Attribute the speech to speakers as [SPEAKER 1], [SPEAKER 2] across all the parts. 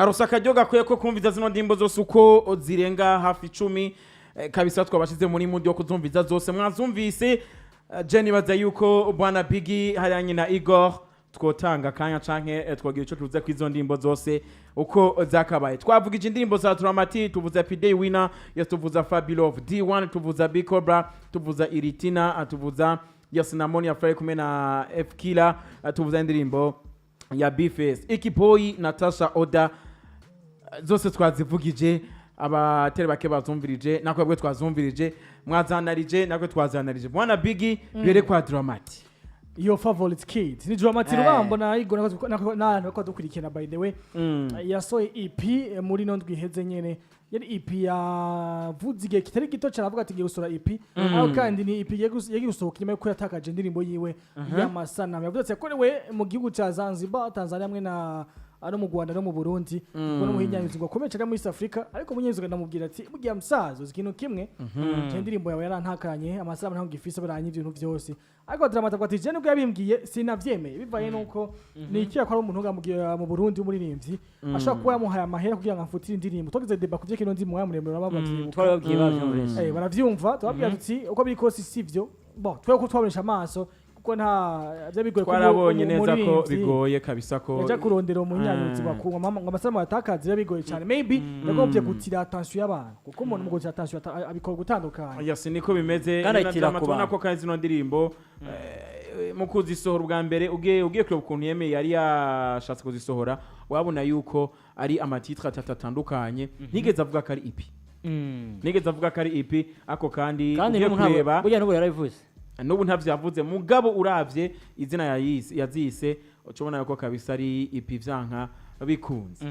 [SPEAKER 1] Mwarose akaryo gakwiye ko kumviza zino ndimbo zose uko zirenga hafi 10. Kabisa twabashize muri mood yo kuzumviza zose, mwazumvise. Je nibaza yuko bwana Biggie hariya na Igor twotanga akanya canke twogira ico tuvuze ko izo ndimbo zose uko zakabaye. Twavugije indirimbo za Dramati, tuvuza Pday Winner, yes, tuvuza Fabilove D1, tuvuza Big Cobra, tuvuza Iritina, tuvuza, yes, na Monia Flay kumwe na F Killer, tuvuza indirimbo ya Bface Ikiboy, Natasha Oda. Zose twazivugije, abatari bake bazumvirije, nakwebwe twazumvirije, mwazanarije, nakwe twazanarije. Bwana Biggie, duhere kwa Dramati.
[SPEAKER 2] Your favorite kid ni Dramati. Rubambo na Igor nako dukurikirana. By the way, yasohoye EP muri no ndwi iheze nyene. Yari EP yavuze igihe kitari gito cyane avuga ati ngiye gusohora EP, aho kandi ni EP yagiye gusohoka nyuma yuko yatakaje indirimbo yiwe y'amasanamu. Yavuze ati yakorewe mu gihugu cya Zanzibar, Tanzania hamwe na no mu Rwanda no mu Burundi, ubwo n'umuhinyanyuzi ngo akomeye cyane muri East Africa. Ariko umuhinyanyuzi ndamubwira ati: "Burya musaza, uzi ikintu kimwe? Je indirimbo yawe yarantakaranye, amasanamu ntabwo ngifise, baranye ibintu byose." Ariko Dramati avuga ati: "Je nubwo yabimbwiye sinavyemeye, bivanye nuko ni iki ko ari umuntu ngamugiye mu Burundi w'umuririmbyi ashobora kuba yamuhaye amahera kugira ngo amfutire indirimbo." Twagize débat ku vyerekeye ino ndirimbo muremure baba bavyibuka.
[SPEAKER 3] Twarababwiye, bavyumvise.
[SPEAKER 2] Baravyumva. Tubabwira tuti uko biri kose sivyo. Bon, twe ko twabonesha amaso, kuko nta vyabigoye ko
[SPEAKER 1] Twarabonye neza ko
[SPEAKER 2] umuririmbyi
[SPEAKER 1] bigoye kabisa ko
[SPEAKER 2] yaja kurondera umunyanyuzi bakunywa mama ngo amasanamu yatakaze. Biba bigoye cyane. Maybe yagombye gutira attention y'abantu, kuko umuntu mu gutira attention abikora gutandukanye.
[SPEAKER 1] Yes, niko bimeze.
[SPEAKER 3] Kandi
[SPEAKER 1] Ni na
[SPEAKER 3] ayitira
[SPEAKER 1] Drama
[SPEAKER 3] ku
[SPEAKER 1] tubona
[SPEAKER 3] bantu.
[SPEAKER 1] ko kandi zino ndirimbo mu kuzisohora ubwa mbere, ugiye kureba ukuntu yemeye yari yashatse kuzisohora, wabona yuko ari ama titres atatu atandukanye. Ntigeze avuga ko ari EP. Nigeze avuga ko ari EP ako kandi
[SPEAKER 3] Kandi
[SPEAKER 1] ugiye
[SPEAKER 3] n'ubu ntabwo
[SPEAKER 1] kureba
[SPEAKER 3] burya n'ubu yarabivuze.
[SPEAKER 1] N'ubu ntavyavuze, mugabo uravye izina yayise yazise, ucubona yuko kabisa ari EP vyanka bikunze.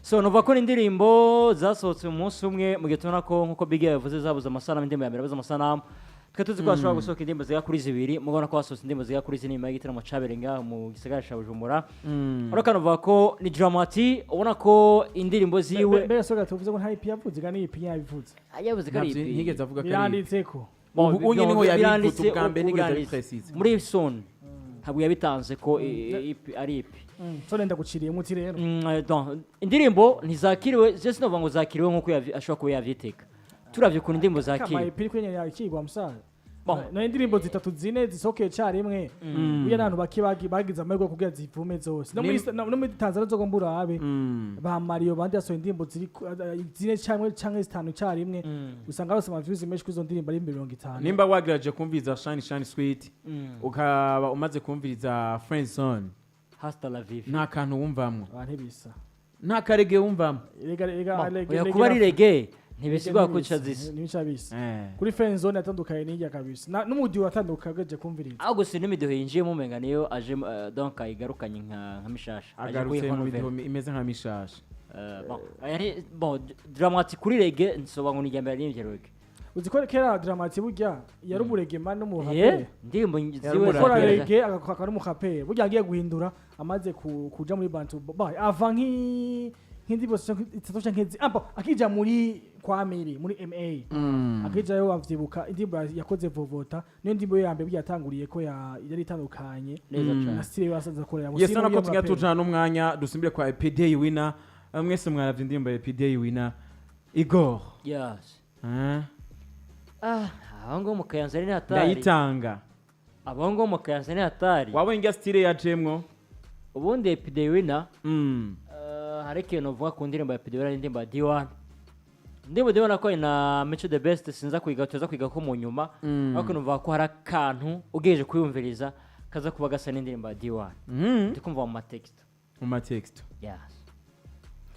[SPEAKER 3] So nuvuga ko indirimbo zasohotse umunsi umwe, mu gihe tubona ko nk'uko Big yavuze zabuze amasanamu. Indirimbo ya mbere yabuze amasanamu. Twe tuzi ko hashobora gusohoka indirimbo zigera kuri zibiri, mubona ko hasohotse indirimbo zigera kuri zine nyuma y'igitaramo cabereye ngaho mu gisagara ca Bujumbura. Ariko kanavuga ko ni Dramati, ubona ko indirimbo ziwe
[SPEAKER 2] Mbere soga tuvuze ngo nta EP yavuze, kandi EP yabivuze.
[SPEAKER 3] Yavuze ko ari
[SPEAKER 1] Ntavyo-
[SPEAKER 3] EP.
[SPEAKER 1] Ntigeze avuga ko ari EP.
[SPEAKER 2] Biranditseko.
[SPEAKER 3] Bon,
[SPEAKER 1] Ubu unye niho
[SPEAKER 3] bon,
[SPEAKER 1] yabivuze
[SPEAKER 3] biranditse,
[SPEAKER 1] ubwa mbere,
[SPEAKER 3] ubu
[SPEAKER 1] nigeze
[SPEAKER 3] biranditse.
[SPEAKER 1] abiprecise.
[SPEAKER 3] Muri son ntabwo yabitanze ko EP ari EP.
[SPEAKER 2] So nenda guciriye muti rero.
[SPEAKER 3] Donc, indirimbo ntizakiriwe, je sinovuga ngo zakiriwe nk'uko ashobora kuba yavyiteka. Turavye ukuntu indirimbo
[SPEAKER 2] Kama
[SPEAKER 3] zakiriwe.
[SPEAKER 2] EP kuri nyene yakigwa musaza.
[SPEAKER 3] Bon.
[SPEAKER 2] No indirimbo zitatu zine zisohokeye carimwe, burya n'abantu bake bagize amahirwe yo kugira zivume zose. No muri no muri Tanzania nzogomba urabe ba Mario bandi yasohoye indirimbo ziri zine canke zitanu carimwe, usanga bose ama views menshi kuri izo ndirimbo ari 50,000.
[SPEAKER 1] Nimba wagerageje kumviriza Shine Shine Sweet, ukaba umaze kumviriza Friend Zone,
[SPEAKER 3] Hasta la viva.
[SPEAKER 1] Nta kantu wumvamwo.
[SPEAKER 2] Abantu ntibisa.
[SPEAKER 1] Nta karege wumvamwo.
[SPEAKER 2] Rega
[SPEAKER 3] Bon,
[SPEAKER 2] rega
[SPEAKER 3] oya,
[SPEAKER 2] rega
[SPEAKER 3] kuba ari reggae ntibisigura ko ica zisa.
[SPEAKER 2] Ntibica bisa. Kuri Friend Zone yatandukanye n'ijya kabisa. N'umudi watandukanye ugejeje kumviriza.
[SPEAKER 3] Aho gusa n'imidiho yinjiyemo umenga niyo aje, donc ayigarukanye nka mishasha. Aje
[SPEAKER 1] Agarutse mu
[SPEAKER 3] kuyihonovera.
[SPEAKER 1] midiho imeze nka mishasha.
[SPEAKER 3] Bon, bon, Dramati kuri reggae nsoba ngo ni irya mbere aririmbye reggae.
[SPEAKER 2] Uzi ko kera Dramati burya yari umuregema
[SPEAKER 3] Yeah,
[SPEAKER 2] n'umuraperi?
[SPEAKER 3] Indirimbo
[SPEAKER 1] Yari
[SPEAKER 3] ziwe
[SPEAKER 1] umuraperi.
[SPEAKER 2] Gukora
[SPEAKER 3] zakera.
[SPEAKER 2] reggae agakora n'umuraperi, burya agiye guhindura amaze kuja muri bantu ba ava nk'indirimbo zitatu canke akija muri kwa Miri muri MA, akijayo bavyibuka indirimbo yakoze Vovota, niyo ndirimbo ye ya mbere burya yatanguriye ko yari itandukanye
[SPEAKER 3] Neza cane.
[SPEAKER 2] na style yasanze akorera.
[SPEAKER 1] Yes, nako tugira tujana n'umwanya dusimbire kwa Epidey Winner. Mwese mwaravye indirimbo ya Epidey Winner, Igor?
[SPEAKER 3] Yes.
[SPEAKER 1] Eh?
[SPEAKER 3] Ah, aho ngaho mu Kayanza ni hatari.
[SPEAKER 1] Ndayitanga.
[SPEAKER 3] Aho ngaho mu Kayanza ni hatari.
[SPEAKER 1] Wabonye irya style yajemwo?
[SPEAKER 3] Ubundi Epidey Winner, hari ikintu uvuga ku ndirimbo ya Epidey Winner n'indirimbo ya D1. Indirimbo D1 nakoye na Mico the Best sinza kwiga, tuza kwiga ko mu nyuma. Ariko numva ko hari akantu ugejeje kuyumviriza kaza kuba gasa n'indirimbo ya D1. Ndi kumva mu matext.
[SPEAKER 1] Mu matext.
[SPEAKER 3] Yes,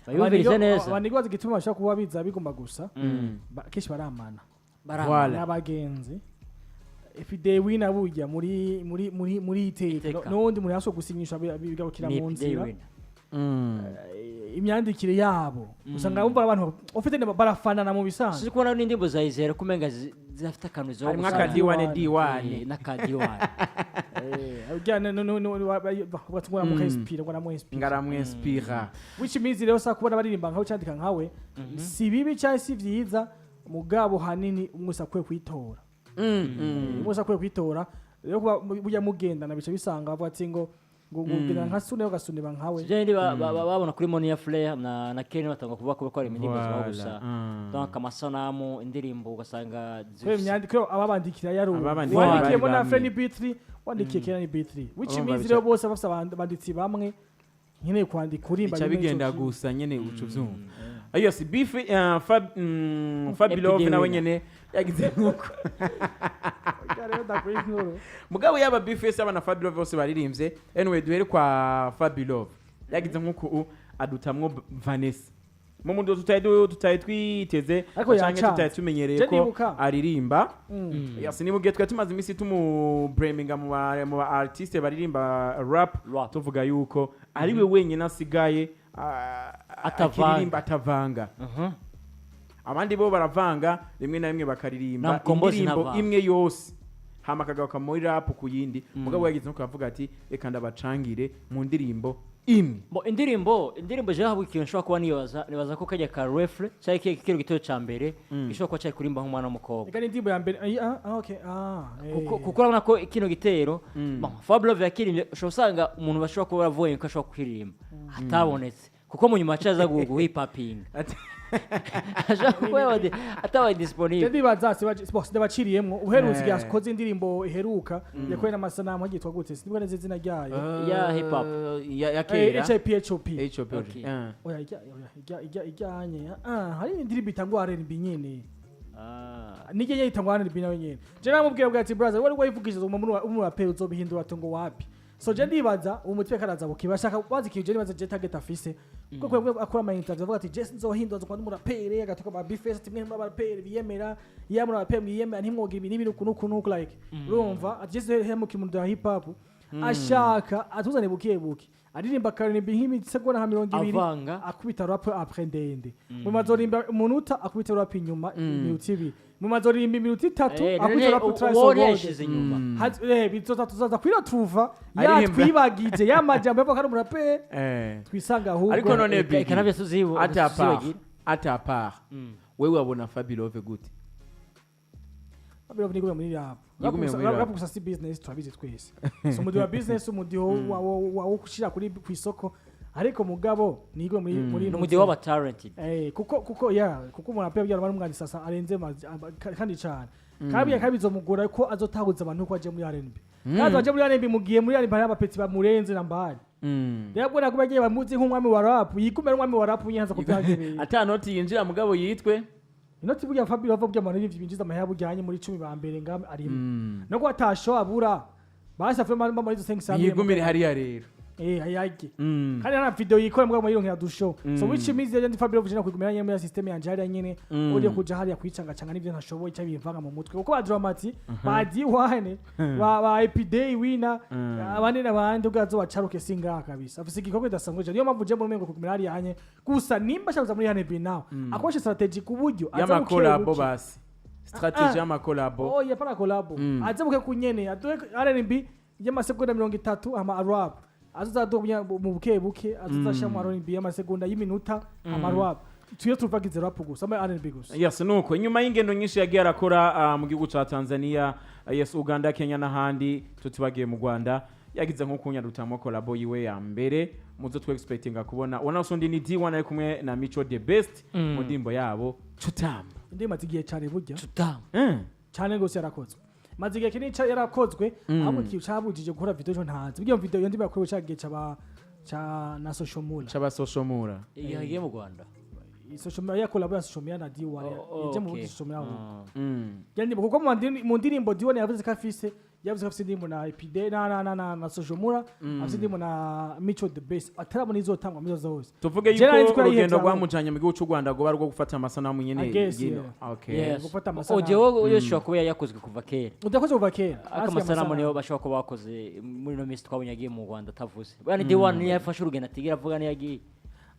[SPEAKER 3] bayumvirize neza.
[SPEAKER 2] Abantu bazi igituma bashobora kuba biza bigomba gusa. Kenshi baramana.
[SPEAKER 3] Barama.
[SPEAKER 1] Voilà.
[SPEAKER 2] N'abagenzi. Epidey Winner burya muri iteka
[SPEAKER 3] Iteka.
[SPEAKER 2] n'uwundi muntu yashoboye gusinyisha bigarukira
[SPEAKER 3] Ni
[SPEAKER 2] mu
[SPEAKER 3] Epidey
[SPEAKER 2] nzira.
[SPEAKER 3] Winner.
[SPEAKER 2] Imyandikire yabo usanga bumva abantu ufite barafanana mu bisanzwe.
[SPEAKER 3] Sizi kubona n'indirimbo za Izere kumenga zifite akantu zo
[SPEAKER 1] Harimwo
[SPEAKER 3] gusa.
[SPEAKER 1] aka D1 D1.
[SPEAKER 3] N'aka D1.
[SPEAKER 2] Ujya no ngo aramuinspira.
[SPEAKER 1] Ngaramwinspira.
[SPEAKER 2] Which means rero sa kubona baririmba nkawe cyandika nkawe si bibi cyangwa si vyiza, mugabo hanini umwe wese akwiye kwitora. Umwe wese akwiye kwitora. Rero kuba burya mugendana bica bisanga bavuga ati ngo Ngo ugenda nka Sune ugasuneba nkawe.
[SPEAKER 3] Sivyo ndi babona kuri Monia Flare na Ken batanga kuvuga ko ari indirimbo zibaho gusa. Donc amasanamu indirimbo ugasanga
[SPEAKER 2] Kubera imyandiko ababandikira yari ubu.
[SPEAKER 1] Ababandikira
[SPEAKER 2] Wandikiye
[SPEAKER 1] bari
[SPEAKER 2] Mona
[SPEAKER 1] bamwe.
[SPEAKER 2] Fleur ni B3, wandikiye Kera ni B3, which
[SPEAKER 1] Urumva
[SPEAKER 2] means rero bose bafise abanditsi bamwe nkeneye kwandika urimba
[SPEAKER 1] Bica
[SPEAKER 2] bimwe
[SPEAKER 1] bigenda
[SPEAKER 2] ico kimwe.
[SPEAKER 1] gusa nyene uca uvyumva. Yes, beef Fabilove
[SPEAKER 3] Epidemia.
[SPEAKER 1] nawe nyene yagize nkuko.
[SPEAKER 2] Oya, rero ndakora inkuru.
[SPEAKER 1] Mugabo yaba Bface, yaba na Fabilove, bose baririmbye. Anyway, duhere kwa Fabilove, yagize nkuko adutamwo Vanessa mu mundo tutari twiteze
[SPEAKER 2] Ariko
[SPEAKER 1] canke
[SPEAKER 2] yacanze.
[SPEAKER 1] tutari tumenyereye
[SPEAKER 2] Je
[SPEAKER 1] ko
[SPEAKER 2] nibuka.
[SPEAKER 1] aririmba. Yes, ni mugihe twari tumaze iminsi tumubraminga mu ba artiste baririmba rap,
[SPEAKER 3] Rap.
[SPEAKER 1] tuvuga yuko ari we wenyine asigaye
[SPEAKER 3] Atavanga.
[SPEAKER 1] akiririmba atavanga. Abandi bo baravanga rimwe na rimwe bakaririmba
[SPEAKER 3] Na Mkombozi
[SPEAKER 1] indirimbo
[SPEAKER 3] ntavanga.
[SPEAKER 1] imwe yose, hama akagaruka muri rap ku yindi. Mugabo yagize nko kavuga ati: "Reka ndabacangire mu ndirimbo imwe."
[SPEAKER 3] Bo indirimbo je habwa ikintu nshobora kuba nibaza ko kajya ka refrain cyangwa kino gitero ca mbere gishobora kuba cari kurimba nk'umwana w'umukobwa.
[SPEAKER 2] Ega ni indirimbo ya mbere. Ah, okay,
[SPEAKER 3] Kuko urabona ko kino gitero, bon, Fablove yakirimbye, ushobora usanga umuntu bashobora kuba baravuye ko ashobora kuririmba atabonetse, kuko mu nyuma acaza guhipapinga ashobora kuba atabaye
[SPEAKER 2] Je
[SPEAKER 3] disponible.
[SPEAKER 2] ndibaza bo, sindabaciriyemwo uherutse igihe akoze indirimbo iheruka yakoye n'amasanamu yitwa gute? Sinibuka neza izina ryayo.
[SPEAKER 3] Ya hip hop.
[SPEAKER 1] Ya kera.
[SPEAKER 2] HIPHOP.
[SPEAKER 1] HOP.
[SPEAKER 3] Okay.
[SPEAKER 2] Oya, ijya ijyanye, hari indirimbo itangwa R&B nyene. Nijye yitangwa R&B nawe nyene. Je namubwira bwa ati: "Brother, wari wayivugije umuraperi uzobihindura ati ngo wapi." So je ndibaza uwo mutwe karaza bukiba ashaka bazi kintu. Je ndibaza je target afise kuko kwebwe akora ama interview avuga ati: "Je sinzohindura, nzokwa umuraperi." Agatuka ba Bface ati: "Mwe abaraperi biyemera, iya muri abaraperi mwiyemera ntimwogira ibi n'ibi nuku nuku nuku." Like, urumva ati: "Je hemuka umuntu wa hip hop." Ashaka atuzane buke buke, aririmba akaririmba nk'imisegonda nka 20
[SPEAKER 3] Avanga.
[SPEAKER 2] akubita rap après ndende, mu mazorimba umunota akubita rap inyuma iminota 2, mu mazorimba iminota 3 akubita rap
[SPEAKER 3] uwo
[SPEAKER 2] 3 secondes.
[SPEAKER 3] Yashize inyuma.
[SPEAKER 2] Bizoza tuzaza kwira tuva
[SPEAKER 1] Aririmba.
[SPEAKER 2] Yatwibagije ya majambo yavuga ko ari umuraperi, twisanga ahubwo.
[SPEAKER 1] Ariko none
[SPEAKER 3] Eka
[SPEAKER 1] Biggie,
[SPEAKER 3] navyo tuzibo
[SPEAKER 1] ata part
[SPEAKER 3] tuzibagira.
[SPEAKER 1] ata part, wewe wabona Fabilove gute?
[SPEAKER 2] Babiro nigume muri rap.
[SPEAKER 1] Yigumiye muri rap.
[SPEAKER 2] Rap gusa si business, turabizi twese. So umudiho wa business, umudiho wa gushira kuri ku isoko, ariko mugabo nigwe muri
[SPEAKER 3] Ni umudiho w'aba talented.
[SPEAKER 2] Kuko ya kuko umuntu apya byara umwanditsi sasa arenze kandi cyane kandi kandi bizomugora ko azotahuza abantu ko aje muri R&B, kandi aje muri R&B mu gihe muri R&B hari abapetsi bamurenze na mbari. Rero bwo nakuba agiye bamuzi nk'umwami wa rap, yigume ari umwami wa rap nyanza ko byagereye.
[SPEAKER 1] Ata noti yinjira mugabo yitwe
[SPEAKER 2] Inoti burya Fabio bava burya abantu binjiza amahera bujyanye muri 10 ba mbere ngam arimo no ko atasho abura basi avuye muri izo 5
[SPEAKER 1] Yigumire hariya rero.
[SPEAKER 2] Ayage kandi nta video yikora mugabo yironkera dushow. So which means rero ndi Fabio vujana kwigumira nyene muri system yanje hariya nyene, uriye kuja hariya kwicanga canga nivyo ntashoboye cyangwa bimvanga mu mutwe, kuko ba Dramati, ba D1, ba Epiday winner, abandi n'abandi ubwazo bacaruke singaha kabisa. Afise igikorwa kidasanzwe cyane, niyo mpamvu je muri mengo kugumira hariya hanye gusa. Nimba ashaka kuza muri hane nawe akoresha strategy ku buryo aza
[SPEAKER 1] Y'ama collabo
[SPEAKER 2] buke buke.
[SPEAKER 1] Basi strategy y'ama collabo.
[SPEAKER 2] Oh, yapana collabo. Aze buke kunyene aduhe R&B y'amasegonda 30 ama rap, azozaduha mu buke buke, azozashiramo R&B y'amasegonda y'iminota ama rap, tuyo tuvagize rap gusa ama R&B gusa.
[SPEAKER 1] Yes, nuko inyuma y'ingendo nyinshi yagiye arakora mu gihugu ca Tanzania, yes, Uganda, Kenya n'ahandi, tutibagiye mu Rwanda, yagize nko kunyarutamo collabo yiwe ya mbere muzo twe expectinga kubona ubona usundi ni D1 ari kumwe na Mico the Best mu ndirimbo yabo Tutamba.
[SPEAKER 2] Indi maze igihe cyane burya.
[SPEAKER 3] Tutamu.
[SPEAKER 2] Cyane gose yarakozwe, maze igihe kinini yarakozwe, ahubwo ikintu cabujije gukora video cyo ntazi. Burya video iyo ndimo yakorewe ca gihe caba ca na social mula.
[SPEAKER 1] C'aba social mura.
[SPEAKER 3] Igihe agiye mu Rwanda.
[SPEAKER 2] Social media ya collabo ya social media na D1 yaje mu
[SPEAKER 3] Okay.
[SPEAKER 2] social media. Yani kuko mu ndirimbo D1 yavuze ko afise, yavuze ko afise indirimbo na Epide na Social Mura, afise indirimbo na Mico the Best atarabona izotangwa muri zo zose.
[SPEAKER 1] Tuvuge
[SPEAKER 2] Je nari nzi
[SPEAKER 1] yuko
[SPEAKER 2] ko
[SPEAKER 1] urugendo
[SPEAKER 2] yayihevye.
[SPEAKER 1] rwamujanye mu gihugu c'u Rwanda rwoba rwo gufata amasanamu nyene
[SPEAKER 2] I guess,
[SPEAKER 1] yino.
[SPEAKER 2] yeah.
[SPEAKER 1] Okay.
[SPEAKER 3] Yes.
[SPEAKER 2] Gufata amasanamu.
[SPEAKER 3] Audio wo yoshobora kuba yakozwe kuva kera.
[SPEAKER 2] Udakoze kuva kera.
[SPEAKER 3] Ariko amasanamu niyo bashobora kuba bakoze muri ino minsi twabonye agiye mu Rwanda atavuze. Bwana D1 niyo yafashe urugendo atigera avuga niyo yagiye.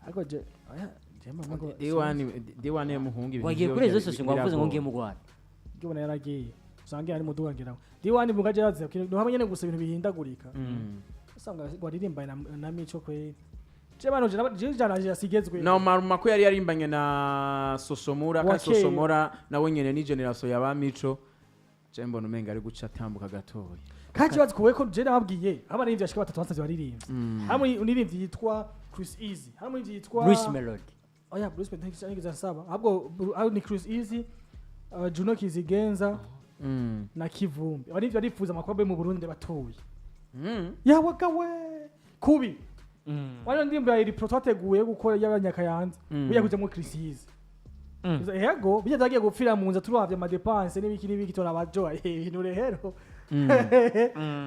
[SPEAKER 2] Ariko je oya je mama ngo
[SPEAKER 1] D1 D1 y'umuhungu ibintu
[SPEAKER 3] Wagiye
[SPEAKER 1] vyo
[SPEAKER 3] kuri izo sosho ngo wavuze ngo
[SPEAKER 1] biragoye.
[SPEAKER 3] ngiye mu Rwanda.
[SPEAKER 2] Ngibona yaragiye usanga ari muduga ngira D1 mugaje yaze no hamwe nyene gusa ibintu bihindagurika. Usanga waririmbaye na Mico kwe je bano je je jana asigezwe.
[SPEAKER 1] No maruma ko yari yarimbanye na Sosomura
[SPEAKER 2] Wa
[SPEAKER 1] kandi
[SPEAKER 2] kera.
[SPEAKER 1] Sosomura nawe nyene ni generation ya ba Mico. Je mbona umenga ari guca atambuka gatoya.
[SPEAKER 2] Kandi ikibazo kuwe ko je nababwiye abaririmbyi bashika batatu basavye abaririmbyi, hamwe umuririmbyi yitwa Chris Easy, hamwe umuririmbyi yitwa
[SPEAKER 3] Bruce Melody.
[SPEAKER 2] Oya, Bruce Melody ntigeze asaba, ahubwo aho ni Chris Easy, Juno Kizigenza na Kivumbi. Abaririmbyi barifuza ama collabo mu Burundi batuye yawaga we kubi. Wari ndirimbo ya Iri Pro twateguye gukora y'abanyakayanza, bijya kujamwo Chris Easy. Yego, bijya byagiye gupfira mu nzu, turavye ama dépenses n'ibiki n'ibiki, turabajoa ibintu rero.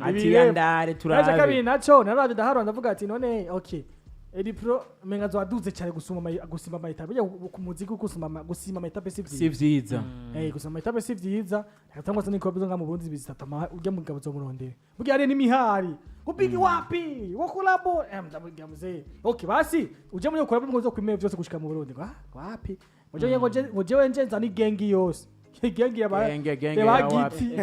[SPEAKER 1] Ati
[SPEAKER 2] Ibi
[SPEAKER 1] yandare
[SPEAKER 2] Naje
[SPEAKER 1] turabe.
[SPEAKER 2] Kabiri naco naravye, ndaharura, ndavuga ati none okay, Eri Pro menga zwaduze cyane gusuma gusima ama étapes, bijya ku muziki gusima ama étapes si
[SPEAKER 1] Si
[SPEAKER 2] vyiza.
[SPEAKER 1] Vyiza.
[SPEAKER 2] Gusima ama étapes si vyiza. Cyangwa se niko bizo nga mu Burundi bizitata ujya mu gabo zo murondera burya hari n'imihari ngo bigi wapi wo collabo, ndamubwira muzee, okay, basi uje muri collabo ngo zo kwimeye byose gushika mu Burundi ngo ah wapi, ngo je ngo jewe nje nzana igengi yose, igengi yaba
[SPEAKER 1] Genge, genge
[SPEAKER 2] yaba
[SPEAKER 1] ya wapi?
[SPEAKER 2] giti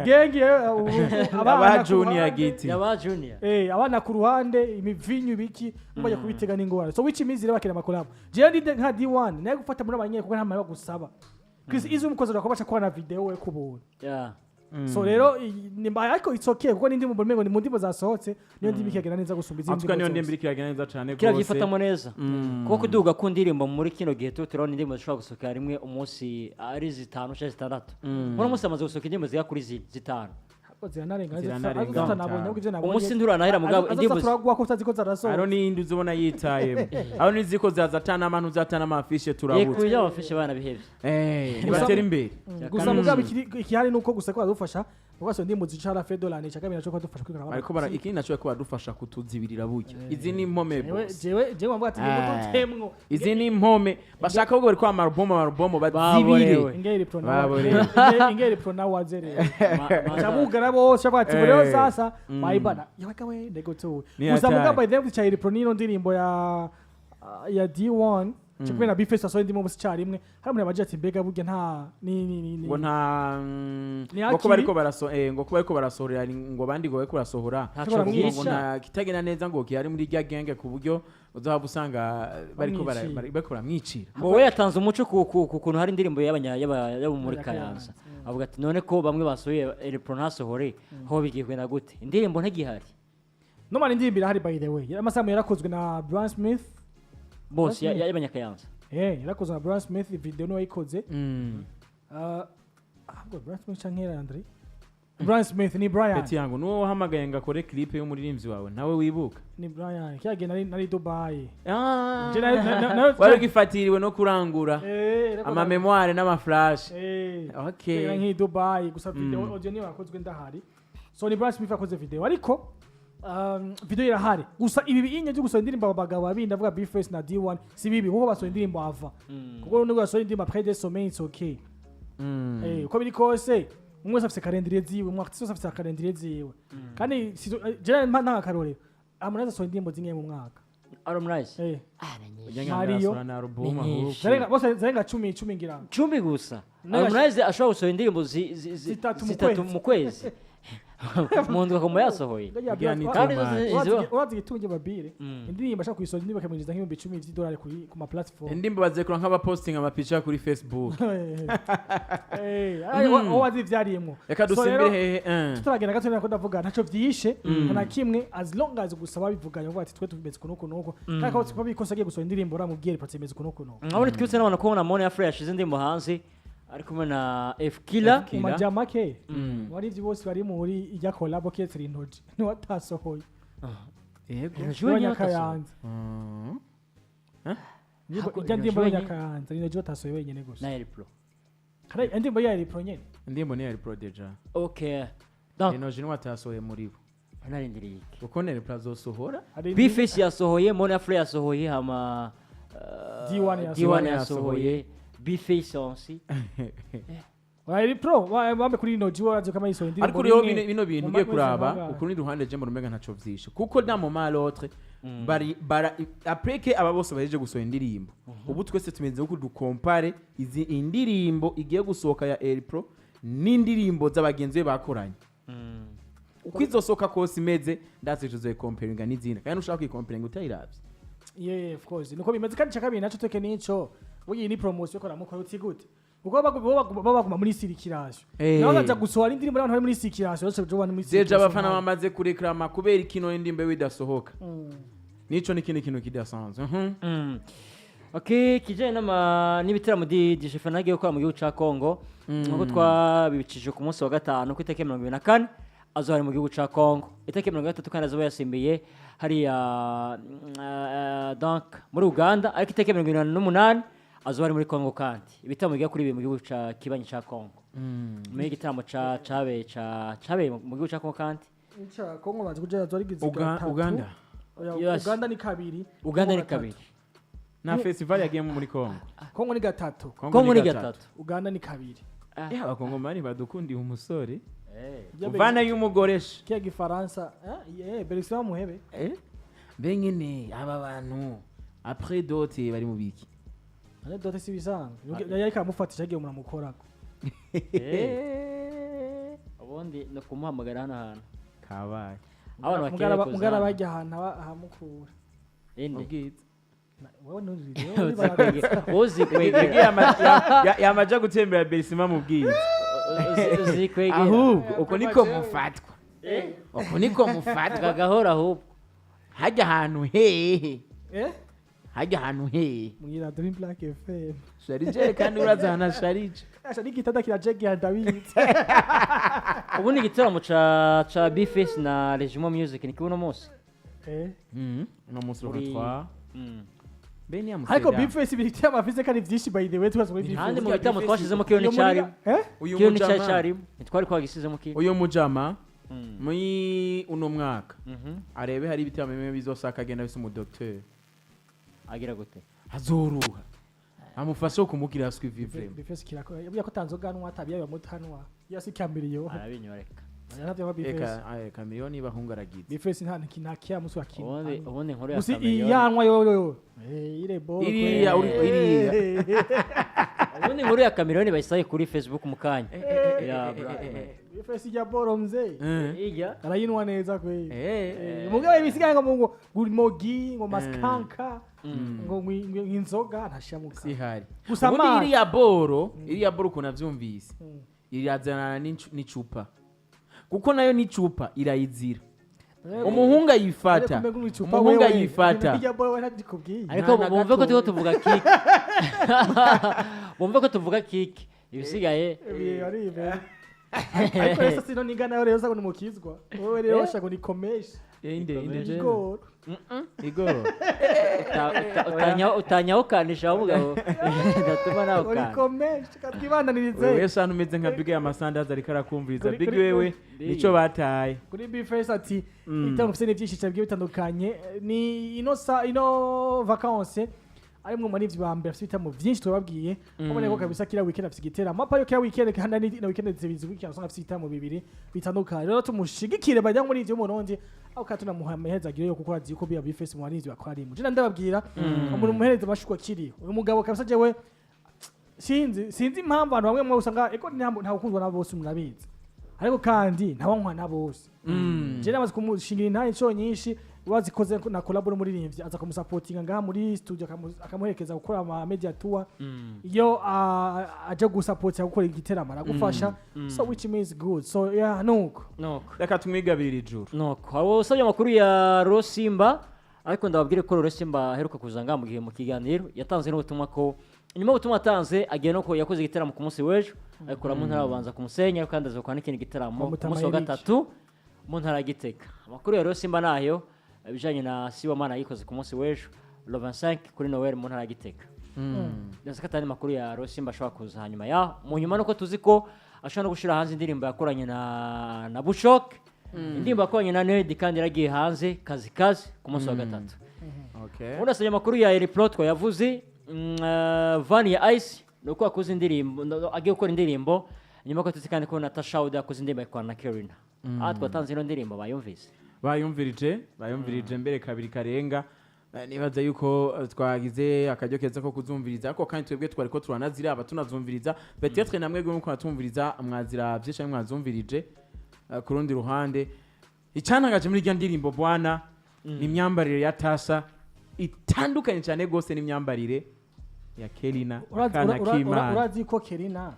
[SPEAKER 2] gengi
[SPEAKER 1] Aba
[SPEAKER 2] abana ku
[SPEAKER 1] Junior
[SPEAKER 2] ruhande.
[SPEAKER 1] Giti.
[SPEAKER 3] Yaba Junior.
[SPEAKER 2] Abana ku ruhande, imivinyu, ibiki, bajya kubitega n'ingorane. So which means rero bakina ama collabo, jewe ndi nka D1 naye gufata muri abanyeye kuko nta mahera bagusaba. Chris Easy umukozi urakobacha kwa na video we kubuntu. So rero nimba ariko it's okay, kuko n'indi mu ngo ni mu ndimo zasohotse niyo ndimi ikagenda neza gusumba izindi
[SPEAKER 1] Atuka niyo
[SPEAKER 2] ndimo
[SPEAKER 1] ndimbo
[SPEAKER 2] zose.
[SPEAKER 1] iriko iragenda neza cane
[SPEAKER 3] Kira
[SPEAKER 1] gose.
[SPEAKER 3] byifatamo neza kuko kuduga ku ndirimbo muri kino gihe tu turabona indirimbo zishobora gusohoka rimwe umunsi ari zitanu cyangwa zitandatu. Muri umunsi hamaze gusohoka indirimbo zigera kuri zitanu.
[SPEAKER 2] Ahubwo ziranarenga.
[SPEAKER 1] Ziranarenga
[SPEAKER 2] Azo tutanabonye,
[SPEAKER 1] zitanu.
[SPEAKER 2] ahubwo ivyo nabonye
[SPEAKER 3] Umunsi nturanahera, mugabo
[SPEAKER 2] azo
[SPEAKER 3] indirimbo
[SPEAKER 2] turagwa ko utazi ko zarasohotse.
[SPEAKER 1] Haro n'iyindi uzobona yitayemo, aho niziko zaza atana abantu zatana amafishe
[SPEAKER 3] Yego,
[SPEAKER 1] turabutse.
[SPEAKER 3] ibyo abafishe bana bihevye.
[SPEAKER 1] Nibatera imbere.
[SPEAKER 2] Gusa mugabo ikihari nuko gusa ko badufasha kuko so ndimo zicara fedolani cya kabiri naco kadufasha kwikora.
[SPEAKER 1] Bariko bara ikindi naco ko badufasha kutuzibirira burya izi ni impome
[SPEAKER 2] Jewe
[SPEAKER 1] boss.
[SPEAKER 2] jewe wamvuga ati
[SPEAKER 1] Ah.
[SPEAKER 2] mudutemwo.
[SPEAKER 1] Izi ni impome bashaka ahubwo bariko amarubomo amarubomo bazibire.
[SPEAKER 3] Baborewe.
[SPEAKER 2] Ingeri pro nawe.
[SPEAKER 1] Baborewe.
[SPEAKER 2] Ingeri pro nawe wazereye cabugara bose bavuga ati rero sasa bayibana yabaga we ndego tu.
[SPEAKER 1] Ni
[SPEAKER 2] Gusa
[SPEAKER 1] hatari.
[SPEAKER 2] mugabo by the way cya Iri Pro nino ndirimbo ya D1 kimwe na Bface asohoye ndimo bose cyarimwe, hari umuntu yabaje ati mbega burya nta ni
[SPEAKER 1] Ngo nta
[SPEAKER 2] Ni
[SPEAKER 1] ngo ko
[SPEAKER 2] hakiri.
[SPEAKER 1] bariko baraso ngo ko bariko barasohorera ngo abandi ngo bariko barasohora
[SPEAKER 3] Ntaco
[SPEAKER 2] Ngo
[SPEAKER 1] ngo
[SPEAKER 3] byica.
[SPEAKER 1] nta kitagenda neza ngo kihari muri rya genge ku buryo uzohava usanga bariko
[SPEAKER 2] Bamwicira.
[SPEAKER 1] bariko baramwicira.
[SPEAKER 3] Ngo we yatanze umuco ku kuntu hari indirimbo y'abo muri Kayanza, avuga ati none ko bamwe basohoye, Eri Pro ntasohore, ho bigiye kugenda gute? Indirimbo ntigihari.
[SPEAKER 2] No man, indirimbo irahari by the way, amasamu yarakozwe na Brian Smith.
[SPEAKER 3] Bose y'abanyakayanza.
[SPEAKER 2] Yarakozwe na Brian Smith, video niwe wayikoze. Ahubwo Brian Smith canke Andre Brian Smith, ni Brian.
[SPEAKER 1] Peti yangu nuwo wahamagaye ngo akore clip y'umuririmbyi wawe nawe wibuka.
[SPEAKER 2] Ni Brian, kyagiye nari Dubai.
[SPEAKER 1] Ah.
[SPEAKER 2] Je
[SPEAKER 1] Wari ugifatiriwe no kurangura
[SPEAKER 2] nariko
[SPEAKER 1] ama mémoire n'ama flash. Okay.
[SPEAKER 2] Kera nk'i Dubai gusa video, audio niyo yakozwe ndahari. So ni Brian Smith yakoze video, ariko video irahari. Gusa ibi binye byo gusohora indirimbo aba bagabo babiri, ndavuga Bface na D1, si bibi kuko basohora indirimbo ava, kuko nubwo basohora indirimbo après des semaines, it's okay. Uko biri kose umwe wese afise calendrier ziwe, umu artiste wese afise calendrier ziwe. Kandi jewe mpa nta akarorero, Harmonize asohora indirimbo zimwe mu mwaka.
[SPEAKER 3] Harmonize?
[SPEAKER 2] Mario.
[SPEAKER 1] Na album
[SPEAKER 3] Ni
[SPEAKER 1] ahubwo.
[SPEAKER 3] nyinshi.
[SPEAKER 2] Zarenga bose, zarenga 10 10 ngira ngo.
[SPEAKER 3] 10 gusa.
[SPEAKER 2] Harmonize
[SPEAKER 3] Harmonize ashobora gusohora indirimbo
[SPEAKER 2] Zitatu mu
[SPEAKER 3] zitatu
[SPEAKER 2] kwezi.
[SPEAKER 3] mu kwezi, mu ndwi akaba yasohoye.
[SPEAKER 1] Kugira ni
[SPEAKER 3] Kandi
[SPEAKER 1] too much.
[SPEAKER 2] Urazi igitunge babire indirimbo ashaka kuyisohora, indirimbo bakamwinjiza nk'ibihumbi 10 vy'idolari kuri ku ma platform.
[SPEAKER 1] Indirimbo bazekura nk'abapostinga amapica kuri Facebook.
[SPEAKER 2] Aho wazi ivyariyemwo.
[SPEAKER 1] Reka
[SPEAKER 2] So
[SPEAKER 1] dusimbire
[SPEAKER 2] rero,
[SPEAKER 1] hehe
[SPEAKER 2] tutaragenda gato nako ndavuga ntaco vyishe nta na kimwe, as long as gusa babivuganye bavuga ati twe tumeze kuno kuno, kandi ko ko bikosa agiye gusohora indirimbo uramubwira ipatse imeze kuno kuno.
[SPEAKER 3] Nkabona twibutse n'abantu ko na Mone ya Frey yashize indirimbo hanze ari kumwe na F Killer.
[SPEAKER 1] F Killer.
[SPEAKER 2] Mu majamake warivyi bose bari muri ijya collabo keretse Rintoji niwe atasohoye.
[SPEAKER 1] Yego.
[SPEAKER 3] Rintoji wenyine atasohoye.
[SPEAKER 2] Y'abanyakayanza.
[SPEAKER 3] Ntabwo
[SPEAKER 2] Ijya ndirimbo
[SPEAKER 3] Rintoji
[SPEAKER 2] y'abanyakayanza, Rintoji batasohoye wenyine gusa.
[SPEAKER 3] Na Eri Pro.
[SPEAKER 2] Kandi indirimbo ya Pro nyene.
[SPEAKER 1] Indirimbo ni ya Pro déjà.
[SPEAKER 3] Okay, donc
[SPEAKER 1] Inoje niwe atasohoye muri bo.
[SPEAKER 3] narindiriye iki?
[SPEAKER 1] Kuko Nere Pro azosohora.
[SPEAKER 2] Hari
[SPEAKER 3] Bface yasohoye, Mone ya Frey yasohoye, hama
[SPEAKER 2] D1 yasohoye.
[SPEAKER 3] D1 yasohoye, Bface aussi.
[SPEAKER 2] Eri Pro bambe kuri Rintoji warazi ko amayisohoye indirimbo
[SPEAKER 1] Ariko rero
[SPEAKER 2] rimwe
[SPEAKER 1] bino bintu
[SPEAKER 2] mu
[SPEAKER 1] ugiye
[SPEAKER 2] mezi
[SPEAKER 1] kuraba
[SPEAKER 2] angahe.
[SPEAKER 1] ukurundi ruhande, je mbona umenga ntaco vyishe kuko d'un moment à l'autre bari bara après que aba bose bahejeje gusohora indirimbo, ubu twese tumeze nko dukompare izi indirimbo igiye gusohoka ya El Pro n'indirimbo z'abagenzi be bakoranye. Uko izosohoka kose imeze, ndazi tuzoyikomparinga n'izindi, kandi ushaka kuyikomparinga utayiravye.
[SPEAKER 2] Yeah, of course, niko bimeze. Kandi cya kabiri naco teke nico Burya ni promotion ko ramukora uti gute, kuko baba baguma muri circulation, nabo baza gusohora indirimbo n'abantu bari muri circulation bose bari muri
[SPEAKER 1] Déjà
[SPEAKER 2] circulation.
[SPEAKER 1] abafana bamaze kureklama kubera ikino indirimbo yiwe idasohoka. Nico ni ikindi kintu kidasanzwe.
[SPEAKER 3] Okay, kijanye n'ibiteramo DJ Fana agiye gukora mu gihugu ca Congo, nkuko twabibicishije ku munsi wa gatanu, ku itariki 24 azoba ari mu gihugu ca Congo, itariki 30 kandi azoba yasimbiye hariya donc muri Uganda, ariko itariki 28 azoba ari muri Congo kandi ibitaramo bigera kuri bibiri mu gihugu ca kibanyi ca Congo, muri igitaramo ca cabereye ca cabereye mu gihugu ca Congo kandi.
[SPEAKER 2] Ica Kongo bazi kuja zorigize.
[SPEAKER 1] Uganda.
[SPEAKER 2] Oya,
[SPEAKER 3] Yes.
[SPEAKER 2] Uganda ni kabiri.
[SPEAKER 3] Uganda ni
[SPEAKER 2] Congo
[SPEAKER 3] kabiri.
[SPEAKER 1] Na festival yagiyemo muri Congo.
[SPEAKER 2] Kongo ni gatatu.
[SPEAKER 3] Congo ni gatatu.
[SPEAKER 2] Uganda ni kabiri.
[SPEAKER 1] Abakongomani badukundiye umusore.
[SPEAKER 2] Ibyo
[SPEAKER 1] uvana y'umugoresha.
[SPEAKER 2] Kiya gifaransa, eh Berexima muhebe.
[SPEAKER 1] Mbe nyene aba bantu après dot bari mu biki?
[SPEAKER 2] Ane dot si bisanzwe, yari kamufatisha agiye muramukorako.
[SPEAKER 3] Ubundi ni ukumuhamagara hano hantu.
[SPEAKER 1] Kabaye.
[SPEAKER 3] Abantu bakeneye kuza
[SPEAKER 2] Mugara
[SPEAKER 3] hano.
[SPEAKER 2] bajya ahantu ahamukura.
[SPEAKER 3] Inde?
[SPEAKER 1] Ubwiza.
[SPEAKER 2] Wewe nturi.
[SPEAKER 3] Uzi kwegera.
[SPEAKER 1] Yamaja gutembera Berisima mu bwiza.
[SPEAKER 3] Uzi kwegera.
[SPEAKER 1] Ahubwo uko niko mufatwa, uko niko mufatwa.
[SPEAKER 3] Gahora ahubwo.
[SPEAKER 1] Hajya ahantu hehe?
[SPEAKER 2] Eh.
[SPEAKER 1] Hajya ahantu hehe?
[SPEAKER 2] Mwira Dream Black FM.
[SPEAKER 1] Sharije kandi urazana sharije.
[SPEAKER 2] Asha n'igitanda kirajegiye, ndabizi.
[SPEAKER 3] Ubu ni igitaramo ca Bface na Regimo Music ni kibuno munsi.
[SPEAKER 2] Eh.
[SPEAKER 1] Uno munsi
[SPEAKER 3] Uri-
[SPEAKER 1] rukatwa mbe ni
[SPEAKER 2] Ariko Bface ibiti amafise kandi vyinshi, by the way twese muri
[SPEAKER 3] Kandi
[SPEAKER 2] Bface.
[SPEAKER 3] mu bitaramo twashizemo kiyo
[SPEAKER 2] Iyo
[SPEAKER 3] ni cyarimo.
[SPEAKER 2] eh.
[SPEAKER 1] Uyu
[SPEAKER 3] Kiyo ni cyari
[SPEAKER 1] mujama
[SPEAKER 3] cyarimo, ntitwari twagisizemo kiyo.
[SPEAKER 1] Uyu mujama muri uno mwaka arebe hari ibitaramo bimwe bizosaka agenda afise umudokiteri.
[SPEAKER 3] Agira gute?
[SPEAKER 1] Azoruha amufashe kumubwira suivi vraiment.
[SPEAKER 2] Bface kirako yabuye ko tanzoga nwa tabiya bamutanwa yasi kamiriyo.
[SPEAKER 3] Arabinywa reka.
[SPEAKER 2] Yaravyo Bface.
[SPEAKER 1] Eka aye kamiliyoni bahungaragize.
[SPEAKER 2] Bface nta nta musi wakina.
[SPEAKER 3] Ubundi inkuru ya
[SPEAKER 2] Musi
[SPEAKER 3] Chameleone.
[SPEAKER 2] iyanwa yo yo eh ire boro.
[SPEAKER 1] Iriya iriya.
[SPEAKER 3] Ubundi inkuru ya Chameleone bayisaye kuri Facebook mu kanya ya
[SPEAKER 2] Bface ijya boro mzee.
[SPEAKER 3] Ijya.
[SPEAKER 2] Arayinwa neza kweli.
[SPEAKER 1] Eh.
[SPEAKER 2] Mugabo ibisigaye ngo ngo gurimogi ngo maskanka ngo inzoga ntashamuka.
[SPEAKER 1] Sihari.
[SPEAKER 2] Gusa
[SPEAKER 1] Ubundi
[SPEAKER 2] amazi.
[SPEAKER 1] iriya boro ukuntu avyumvise, irazanana n'icupa, kuko nayo n'icupa irayizira, umuhungu ayifata, umuhungu ayifata.
[SPEAKER 2] Ijya boro we ntabikubwiye.
[SPEAKER 3] Ariko
[SPEAKER 1] Nta na
[SPEAKER 3] bumve ko
[SPEAKER 1] gato.
[SPEAKER 3] turiko tuvuga kike, bumve ko tuvuga kike, ibisigaye.
[SPEAKER 2] Ari ibe ariko rero sino niga nayo rero sako nimukizwa wowe rero shako nikomesha.
[SPEAKER 1] Inde je?
[SPEAKER 2] Igoro.
[SPEAKER 1] Igoro.
[SPEAKER 3] Utanyahukanisha ahubwo ndatuma nawe ukanda.
[SPEAKER 2] Urikomesha katwibandanirize.
[SPEAKER 1] Wewe sana umeze nka Big y'amasandazi ariko arakumviriza.
[SPEAKER 2] Kuri-
[SPEAKER 1] Big
[SPEAKER 2] kuri-
[SPEAKER 1] wewe
[SPEAKER 3] Big.
[SPEAKER 1] nico bataye.
[SPEAKER 2] Kuri Bface ati ibitabo mufite ni byinshi cyane bigiye bitandukanye, ni ino sa ino vacances ari mwe muri ba mbere afite ibitabo byinshi twababwiye, ubone ko kabisa kila weekend afite igiteramo apa yo kila weekend, kandi ni na weekend zibiri weekend usanga afite ibitabo bibiri bitandukanye. Rero tumushigikire bajya muri ivyo murundi aho kandi tunamuha amahezagiro yo kuko azi ko biba Bface mu barinzi bakora rimwe je ndababwira umuntu muhereza amashurwe akiri uyu mugabo kabisa. Jewe sinzi impamvu abantu bamwe mwe usanga eko nta gukundwa na bose, murabizi, ariko kandi ntawankwa na bose. Je namaze kumushingira intahe inshuro nyinshi wazikoze na collab n'umuririmbyi aza kumusapotinga ngaha muri studio, akamuherekeza gukora ama media tour, iyo aje gusapotinga gukora igiteramo aragufasha, so which means good, so yeah, nuko.
[SPEAKER 3] Nuko.
[SPEAKER 1] Reka tumwigabire ijuru.
[SPEAKER 3] Nuko hari usabye amakuru ya Rosimba, ariko ndababwire ko Rosimba aheruka kuza ngaha mu gihe mu kiganiro yatanze n'ubutumwa, ko nyuma y'ubutumwa yatanze agiye no ko yakoze igitaramo ku munsi w'ejo akora mu ntara babanza ku Musenyi, ariko kandi azokora n'ikindi gitaramo ku
[SPEAKER 2] Mutama
[SPEAKER 3] munsi wa
[SPEAKER 2] Eric.
[SPEAKER 3] gatatu mu ntara ya Gitega. Amakuru ya Rosimba nayo ibijanye na Sibomana yikoze ku munsi w'ejo le 25 kuri Noel mu ntara ya Gitega. Ndetse ko atari makuru ya Rosimba ashobora kuza hanyuma ya mu nyuma, nuko tuzi ko ashobora no gushyira hanze indirimbo yakoranye na Bushok, indirimbo yakoranye na Ned kandi yaragiye hanze kazi kazi ku munsi wa gatatu.
[SPEAKER 1] Okay.
[SPEAKER 3] Ubundi asabye amakuru ya Eripro twayavuze. Van ya Ice ni uko yakoze indirimbo, no, agiye gukora indirimbo nyuma ko tuzi kandi ko Natasha Uda yakoze indirimbo ayikorana na Kerina. Aha twatanze ino ndirimbo bayumvise.
[SPEAKER 1] Bayumvirije mbere kabiri karenga. Nibaza yuko twagize akaryo keza ko kuzumviriza, ariko kandi twebwe twari ko turanaziraba tunazumviriza, peut-être namwe gwe muko natumviriza mwaziravye canke mwazumvirije. Ku rundi ruhande icyantangaje muri irya ndirimbo bwana ni imyambarire ya Tasa itandukanye cyane rwose n'imyambarire. Ya Kelina,
[SPEAKER 2] Urazi-
[SPEAKER 1] akana k'Imana.
[SPEAKER 2] Urazi ko Kerina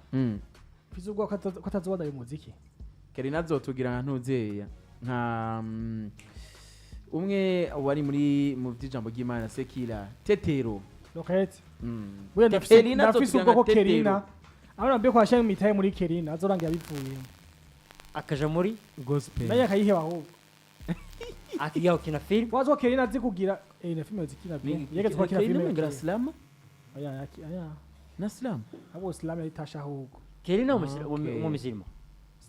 [SPEAKER 2] mfise ubwoba ko atazobandanya umuziki.
[SPEAKER 1] Kelina azotugira nka ntuzeya, nka umwe wari muri mu by'ijambo ry'Imana, Sekira Tetero.
[SPEAKER 2] Lokete. Buya ndafise
[SPEAKER 1] Kerina
[SPEAKER 2] ndafise
[SPEAKER 1] azotugira
[SPEAKER 2] ubwoba ko
[SPEAKER 1] nka Tetero.
[SPEAKER 2] Kerina abana mbye ko ashaka imitahe muri Kerina azorangira bivuyemo.
[SPEAKER 3] Akaja muri
[SPEAKER 1] gospel.
[SPEAKER 2] Naye akayiheba ahubwo.
[SPEAKER 3] Akiga gukina film.
[SPEAKER 2] Wazi ko Kerina azi kugira na filime zikina bien. Yegetse ko akina
[SPEAKER 1] Kelina
[SPEAKER 2] filime.
[SPEAKER 1] umenga slam
[SPEAKER 2] Oya, oya.
[SPEAKER 1] na slam.
[SPEAKER 2] Abo slam yari ahubwo.
[SPEAKER 3] Kelina
[SPEAKER 1] Okay.
[SPEAKER 3] umumisirima.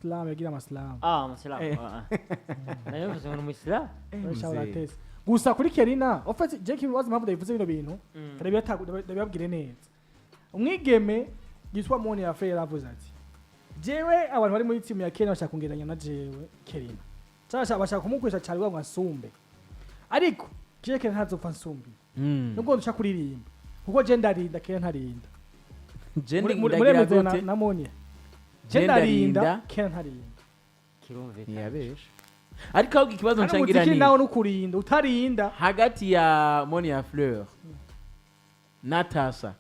[SPEAKER 2] Slam yagira amaslam.
[SPEAKER 3] Ah, umusilamu.
[SPEAKER 1] Eh.
[SPEAKER 3] Ah, ah. Nayo mvuze ngo ni umusilamu.
[SPEAKER 2] Urasha
[SPEAKER 1] Mzee.
[SPEAKER 2] uratese. Gusa kuri Kerina, en fait, je kibaza impamvu ndabivuze bino bintu, ndabibabwire neza. Umwigeme yitwa Moni Afre yaravuze ati: "Jewe abantu bari muri timu ya Kenya bashaka kungeranya na jewe Kerina. Cyangwa bashaka kumukoresha cyane ngo ansumbe. Ariko jewe Kerina ntazopfa ansumbi. Nubwo ndushaka kuririmba. Kuko je ndarinda, Kerina ntarinda."
[SPEAKER 1] Je ndagira
[SPEAKER 2] Muremeze na,
[SPEAKER 1] gute?
[SPEAKER 2] na Moni.
[SPEAKER 1] Je
[SPEAKER 2] Je ndarinda,
[SPEAKER 1] ndarinda.
[SPEAKER 2] Kerina ntarinda.
[SPEAKER 3] Kirumvikana.
[SPEAKER 1] Ntiyabesha, ariko ahubwo ikibazo
[SPEAKER 2] Kandi
[SPEAKER 1] nshangira
[SPEAKER 2] umuziki
[SPEAKER 1] ni
[SPEAKER 2] nawo nukurinda, utarinda
[SPEAKER 1] hagati ya Monia Fleur Natasha,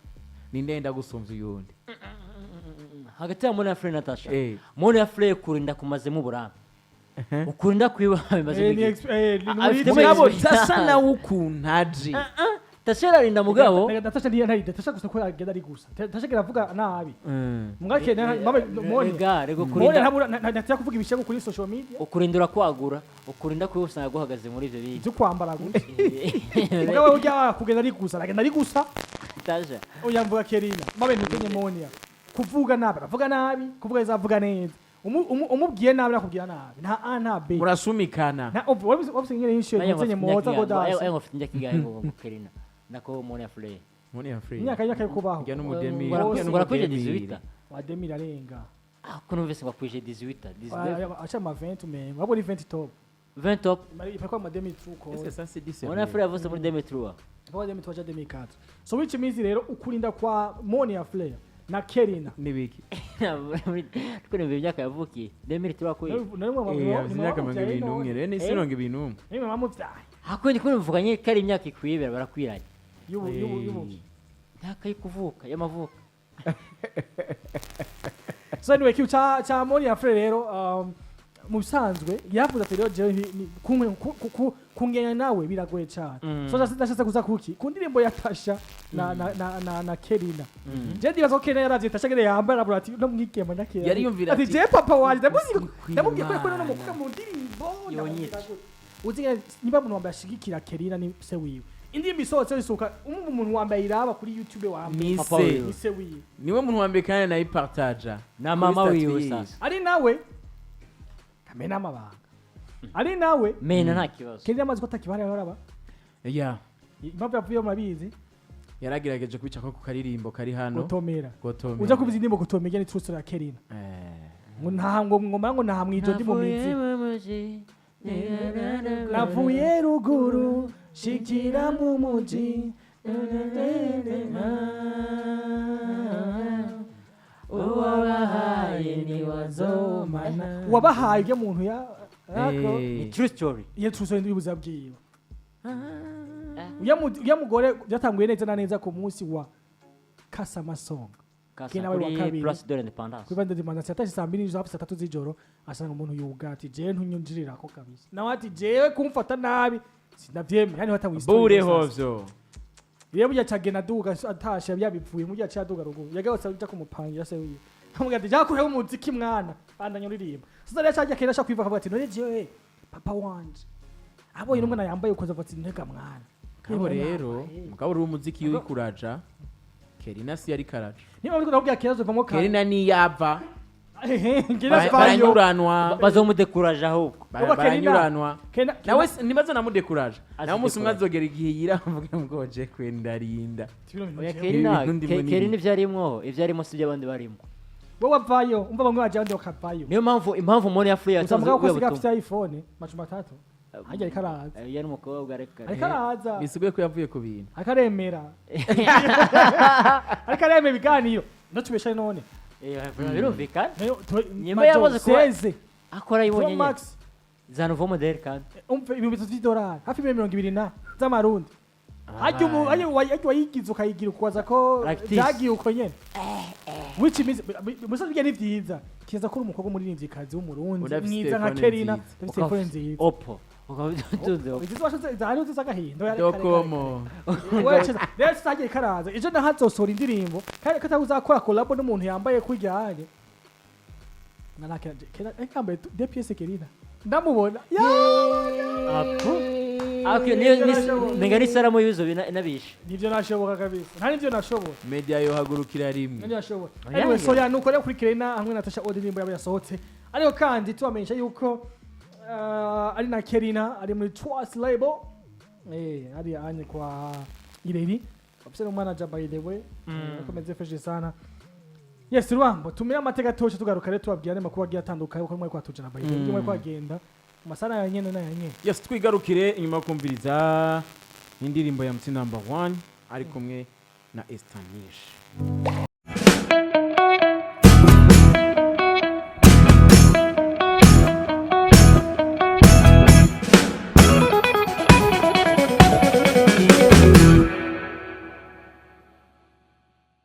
[SPEAKER 1] ninde yenda gusumvya uyundi?
[SPEAKER 3] Hagati ya Mona Fleur na Natasha,
[SPEAKER 1] Eh.
[SPEAKER 3] Mona Fleur kurinda kumazemo uburambe, ukurinda kwiba bimaze
[SPEAKER 2] Ni
[SPEAKER 3] igihe.
[SPEAKER 2] ni muri
[SPEAKER 3] Afite
[SPEAKER 1] Mugabo
[SPEAKER 3] experience.
[SPEAKER 1] Tasha nawe ukuntu aje.
[SPEAKER 3] Tasha ararinda mugabo.
[SPEAKER 2] Reka Natasha ntiyo ntarinda. Natasha gusa ko agenda ari gusa. Natasha agenda avuga nabi. Mugabo Kerina mama Moni.
[SPEAKER 3] Rega rego
[SPEAKER 2] Moni
[SPEAKER 3] kurinda
[SPEAKER 2] ntabura ntatira kuvuga ibishego kuri social media.
[SPEAKER 3] Ukurinda urakwagura, ukurinda kwiba usanga guhagaze muri ivyo bintu.
[SPEAKER 2] Byo kwambara gusa. Mugabo ujya kugenda ari gusa, aragenda ari gusa.
[SPEAKER 3] Tasha.
[SPEAKER 2] Oya, mvuga Kerina. Mabe ntukenye Monia. Kuvuga nabi, aravuga nabi, kuvuga neza avuga neza. Umubwiye nabi nakubwira nabi. Nta A nta B.
[SPEAKER 1] Murasumikana.
[SPEAKER 2] Nta obse nyene yishuye ntukenye Moza Godasi.
[SPEAKER 3] Ayo ngafite imyaka ingahe ngo Kerina nako Mona Fleur?
[SPEAKER 1] Monia Fleur.
[SPEAKER 2] Imyaka yo kubaho.
[SPEAKER 1] Njya n'umudemi.
[SPEAKER 2] Bose.
[SPEAKER 3] Ngo arakwije 18.
[SPEAKER 2] Wa Demir arenga.
[SPEAKER 3] Ah, ko numvise ngo akwije 18, 19.
[SPEAKER 2] Acha ma 20 umengo. Abo ni 20 top.
[SPEAKER 3] 20 top.
[SPEAKER 2] Ipakwa ma Demir 2 ko.
[SPEAKER 1] Est-ce que ça c'est dit?
[SPEAKER 3] Mona Fleur yavutse muri 2003.
[SPEAKER 2] Ipakwa Demir 3 ja 2004. So which means rero ukurinda kwa Monia Fleur na Kerina.
[SPEAKER 1] Nibiki?
[SPEAKER 3] Ariko nimba imyaka yavukiye 2003 kweli.
[SPEAKER 1] Eh, imyaka 21 rero ni 21.
[SPEAKER 2] Nimwe mamuvyaye.
[SPEAKER 3] Hakundi ko mvuganye ko ari imyaka ikwiye barakwiranye.
[SPEAKER 2] Yubu yubu yubu.
[SPEAKER 3] Imyaka yo kuvuka, y'amavuko.
[SPEAKER 2] So anyway, kiu cha Monia Fleur rero mu bisanzwe yavuze ati rero jewe kungenya nawe biragoye cyane. So ndashatse kuza kuki ku ndirimbo ya Tasha na Kerina. Je ndibaza ko Kerina yaravye Tasha gere yambara arabura ati no mwigema nyakera.
[SPEAKER 1] Yari yumvira
[SPEAKER 2] ati
[SPEAKER 1] ati,
[SPEAKER 2] je papa wanje ndamuzi ndamubwiye ko no mukobwa mu ndirimbo
[SPEAKER 3] Yonyitse.
[SPEAKER 2] ndamubwira gute. Uzi ngene niba umuntu wambaye ashigikira Kerina ni se wiwe. Indirimbo isohotse isuka umuntu wambaye iraba kuri YouTube wambaye
[SPEAKER 1] Ni
[SPEAKER 3] Papa
[SPEAKER 1] se.
[SPEAKER 3] wiwe.
[SPEAKER 2] ni se wiwe.
[SPEAKER 1] Niwe muntu wa mbere kandi nayipartaja.
[SPEAKER 3] Na mama
[SPEAKER 1] Kuri
[SPEAKER 3] wiwe
[SPEAKER 1] statut.
[SPEAKER 3] sasa.
[SPEAKER 2] Ari nawe kamena amabanga ari nawe.
[SPEAKER 3] Mena nta kibazo.
[SPEAKER 2] Kerina amazi ko atakibara yaraba.
[SPEAKER 1] Yeah.
[SPEAKER 2] Impamvu yavuye murabizi.
[SPEAKER 1] Yaragerageje kwica ko ku karirimbo kari hano.
[SPEAKER 2] Gotomera.
[SPEAKER 1] Gotomera.
[SPEAKER 2] Uja kubiza indirimbo gotomera ni true story ya Kerina.
[SPEAKER 1] Eh.
[SPEAKER 2] Ngo nta ngo ngoma ngo nta mwijo ndi mu mizi. Navuye ruguru shikira mu muji.
[SPEAKER 3] Uwabahaye niwazomana.
[SPEAKER 2] Wabahaye ibyo muntu ya ako
[SPEAKER 3] Ni true story.
[SPEAKER 2] Iyo true story y'ubuzima bwiwe. Uya mugore byatanguye neza na neza ku munsi wa Kasamasonga.
[SPEAKER 3] Kasa
[SPEAKER 2] Kena wari wa
[SPEAKER 3] kuri
[SPEAKER 2] kabiri.
[SPEAKER 3] Place de l'Independance.
[SPEAKER 2] Kuri bande demanda yatashe saa 2 nijoro hafi saa 3 z'ijoro asanga umuntu yugati jewe ntunyunjirirako kabisa nawe ati jewe kumfata nabi sinavyemera yani hatanguye story
[SPEAKER 1] Bure
[SPEAKER 2] sasa.
[SPEAKER 1] hovyo.
[SPEAKER 2] Rero burya cagenda aduga atashe yabivuye murya aciye aduga ruguru yagarutse aja kumupangira se wiwe amubwira ati jakureho umuziki mwana bandanya uririmba. Sasa rero cagiye kera ashaka kwiva akavuga ati none jewe papa wanje abonye n'umwana yambaye ukoze avuga ati ntega mwana.
[SPEAKER 1] Mugabo rero, mugabo uri umuziki wikuraja. Kerina si yari karaja.
[SPEAKER 2] Niba uriko ndakubwira kera azovamo kare.
[SPEAKER 1] Kerina niyava.
[SPEAKER 2] Ehe, ngira vayo.
[SPEAKER 1] Baranyuranwa.
[SPEAKER 3] Bazomudekuraje ahubwo.
[SPEAKER 2] Uba Kerina-
[SPEAKER 1] Baranyuranwa.
[SPEAKER 2] Kerina
[SPEAKER 1] Nawe nibaza namudekuraje. Nawe umunsi umwe
[SPEAKER 3] Azidekuraje.
[SPEAKER 1] azogera igihe yiravuga ngo je kwendarinda.
[SPEAKER 3] Oya,
[SPEAKER 1] Ibi
[SPEAKER 3] Kerina
[SPEAKER 1] bintu ndimo ni
[SPEAKER 3] Kerina
[SPEAKER 1] ibi.
[SPEAKER 3] ivyo arimwo, ivyo arimo si iby'abandi barimo.
[SPEAKER 2] Wowe wavayo umva bamwe baje abandi bakavayo.
[SPEAKER 3] Niyo mpamvu impamvu Mona Fleur
[SPEAKER 2] Gusa
[SPEAKER 3] yatanze
[SPEAKER 2] mugabo ko
[SPEAKER 3] ubuya
[SPEAKER 2] asigaye
[SPEAKER 3] butumwa.
[SPEAKER 2] afite iPhone macuma atatu harya ariko araza.
[SPEAKER 3] Yari umukobwa ariko
[SPEAKER 2] Ariko araza.
[SPEAKER 1] Bisiguye ko yavuye ku bintu.
[SPEAKER 2] Ariko aremera ariko aremera ibiganiro ntitubeshe none.
[SPEAKER 3] Birumvikana.
[SPEAKER 2] Nayo
[SPEAKER 3] Nyuma yavuze kuba-
[SPEAKER 2] seze
[SPEAKER 3] Akora
[SPEAKER 2] Pro
[SPEAKER 3] yibonye nyene.
[SPEAKER 2] Max.
[SPEAKER 3] Za nouveau modèle kandi.
[SPEAKER 2] Umve $3,000 hafi $20,000 na z'amarundi. Hajya umu hajya wayigize ukayigira ukubaza ko
[SPEAKER 3] Like this.
[SPEAKER 2] byagiye uko nyene. Which means musa bijya ni vyiza. Kiza ko uri umukobwa w'umuririmvyikazi w'Umurundi
[SPEAKER 1] Udafise
[SPEAKER 2] mwiza nka
[SPEAKER 1] telefone
[SPEAKER 2] Kerina,
[SPEAKER 1] nziza.
[SPEAKER 2] udafise telefone nziza.
[SPEAKER 3] Oppo ukaba utunze Oppo.
[SPEAKER 2] Izi washoze zari z'agahinda.
[SPEAKER 1] Docomo.
[SPEAKER 2] Rero tutagiye karaza ejo nahazosohora indirimbo kandi katawe uzakora collab n'umuntu yambaye kurya yambaye deux pièces Kerina ndamubona.
[SPEAKER 3] Apu. Ako niyo menga ni saramu yuzo inabishe.
[SPEAKER 2] Nivyo nashoboka kabisa, nta nivyo nashobora.
[SPEAKER 1] Media yohagurukira rimwe.
[SPEAKER 2] Nivyo nashobora.
[SPEAKER 3] Oya,
[SPEAKER 2] Anyway, so
[SPEAKER 3] ya.
[SPEAKER 2] ya nuko rero kuri Kerina hamwe na Natasha Odi indirimbo yabo yasohotse, ariko kandi tubamenyesha yuko ari na Kerina ari muri Trust Label, ari anye kwa Ireri afise n'umanager, by the way, akomeze fresh sana. Yes, Rwambo tumire amateka atoshe, tugaruka rero tubabwira n'amakuru agiye atandukanye uko mwari kwatujana, by the way, mwari kwagenda mu masana ya nyene n'aya nyene.
[SPEAKER 1] Yes, twigarukire inyuma yo kumviriza indirimbo ya MC Number One ari kumwe na Estanish.